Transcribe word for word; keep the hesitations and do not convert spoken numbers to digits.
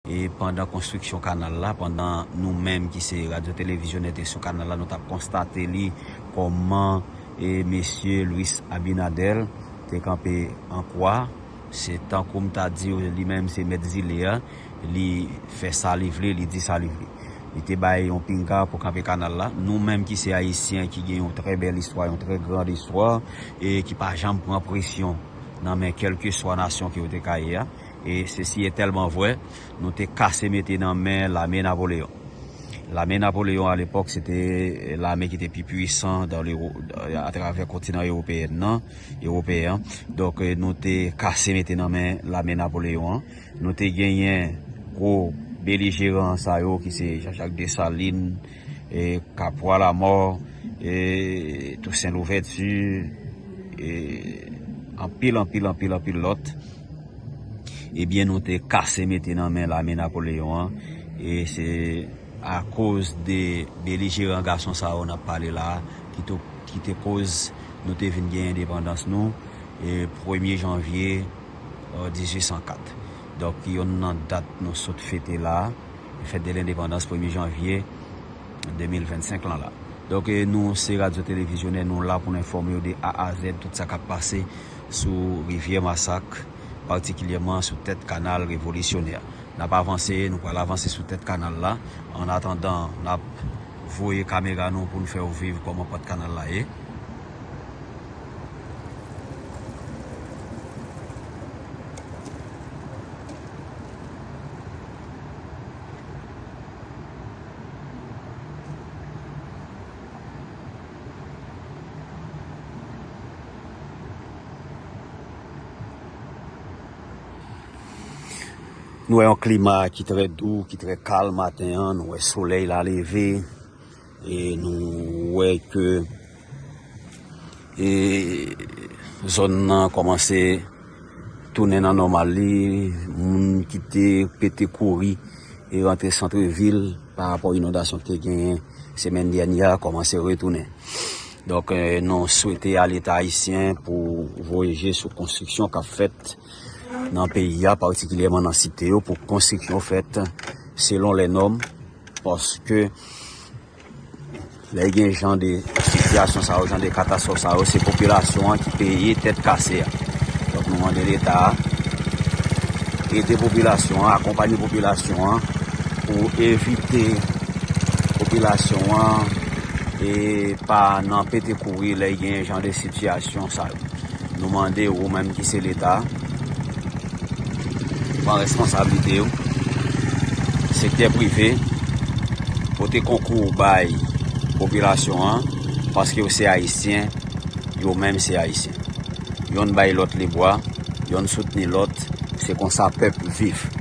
E pandan konstriksyon kanal la, pandan nou menm ki se radyo televizyonè te sou kanal la, nou t ap konstate li kòman e mesye Luis Abinader te kanpe an kwa. Se tankou m ta di w, li menm se mèt zile a, li fè sa li vle, li di sa li vle. Li te bay yon pinga pou kanpe kanal la. Nou menm ki se Ayisyen, ki gen yon trè bèl istwa, yon trè grand istwa, e ki pa janm pran presyon nan men kèlkeswa nasyon ke yo te ka ye a. E sesi e tèlman vrè, nou te kase mete nan men lame Napoleyon. Lame Napoleyon alepòk, se te lame ki te pi pwisan dan lewo-, atravè kontinan ewopeyèn nan, ewopeyen an. Donk, e, nou te kase mete nan men lame Napoleyon an. Nou te genyen gwo belijeran sa yo ki se Jean-Jacques Dessalines, e, Capois Lamort, e, Toussaint Louverture, e, anpil, anpil, anpil, anpil lòt. Ebyen, nou te kase mete nan men lame Napoleyon an. E se akoz de belijeran gason sa yo n ap pale la a, ki to-, ki te koz nou te vin gen endepandans nou, e premye janvye, e, dizuit san kat. Donk, yonn nan dat nou sot fete la a, fèt de lendepandans premye janvye de mil vennsenk lan la. Donk, e, nou se radyo televizyonè, nou la pou n enfòme w de A a Z tout sa k ap pase sou Rivyè Masak, patikilyèman sou tèt kanal revolisyonè. N ap avanse, nou pral avanse sou tèt kanal la. Annatandan, n ap voye kamera nou pou n fè w viv kòman pòt kanal la ye. Nou wè yon klima ki trè dou, ki trè kalm maten an. Nou wè solèy la leve. E nou wè ke, e, zòn nan kòmanse tounen nan nòmal li. Moun ki te pete kouri e rantre santrevil pa rapò inondasyon ki te genyen semèn dènye a kòmanse retounen. Donk, e, nou swete a Leta ayisyen pou voye je sou konstriksyon k ap fèt nan peyi a, patikilyèman nan site yo, pou konstriksyon fèt selon lè nòm, paske lè gen jan de sitiyasyon sa yo, jan de katastwòf sa yo, se popilasyon an ki peye tèt kase a. Donk, nou mande Leta a ede popilasyon an, akonpanye popilasyon an pou evite popilasyon an e pa nan pete kouri lè gen jan de sitiyasyon sa yo. Nou mande ou menm ki se Leta, pran responsablite w, sektè prive, pote konkou w bay popilasyon an, paske yo se Ayisyen, yo menm se Ayisyen. Yonn bay lòt lebwa, yonn soutni lòt, se konsa pèp viv.